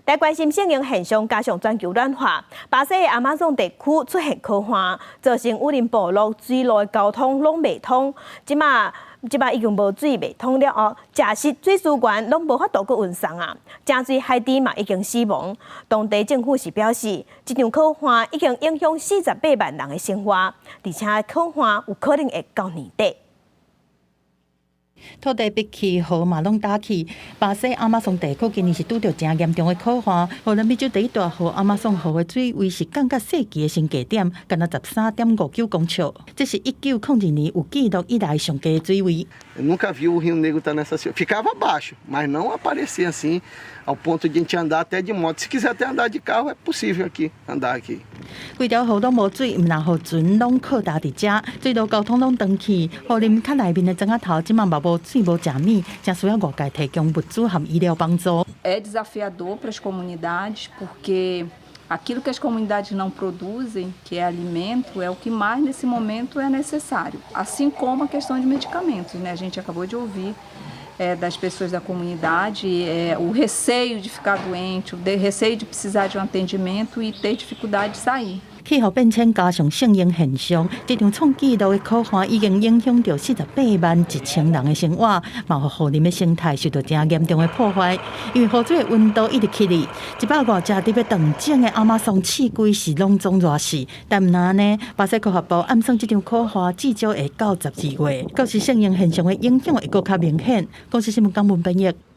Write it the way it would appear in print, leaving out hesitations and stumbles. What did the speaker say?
來關心聖嬰現象，加上全球暖化，巴西的亞馬遜地區出現洘旱，造成雨林部落水路的交通攏袂通。這馬這馬已經無水袂通了後，食食水資源攏無法度閣運送啊！誠濟海豬嘛已經死亡。當地政府是表示，這場洘旱已經影響48萬人的生活，而且洘旱有可能會到年底。土地煏去，河嘛攏焦去。巴西亞馬遜地區今年是拄著誠嚴重的洘旱，予南美洲第一大河亞馬遜河的水位是降到世紀的新低點，干焦13.59公尺。這是1902年有記錄以來上低的水位。 Nunca vi o Rio Negro estar nessa ficava abaixo, mas não aparecia assim ao ponto de a gente andar até de moto. Se quiser até andar de carro, é possível aqui andar aqui. 規條河攏無水，毋但予船攏靠踏佇遮，水路交通攏斷去。雨林較內面的莊仔頭，這馬嘛無水無食物，誠需要外界提供物資和醫療幫助。 É desafiador para as comunidades, porque aquilo que as comunidades não produzem, que é alimento, é o que mais nesse momento é necessário. Assim como a questão de medicamentos, né? A gente acabou de ouvir das pessoas da comunidade o receio de ficar doente, o receio de precisar de um atendimento e ter dificuldade de sair. 氣候變遷加上聖嬰現象，這場創紀錄的洘旱已經影響著48萬1千人的生活，嘛予雨林的生態受到誠嚴重的破壞。因為河水的溫度一直起哩，100外隻佇欲斷種的亞馬遜刺龜是攏總熱死。但毋但按呢，巴西科學部暗算這場洘旱至少會到12月，到時聖嬰現象的影響會閣較明顯。公視新聞江文編譯。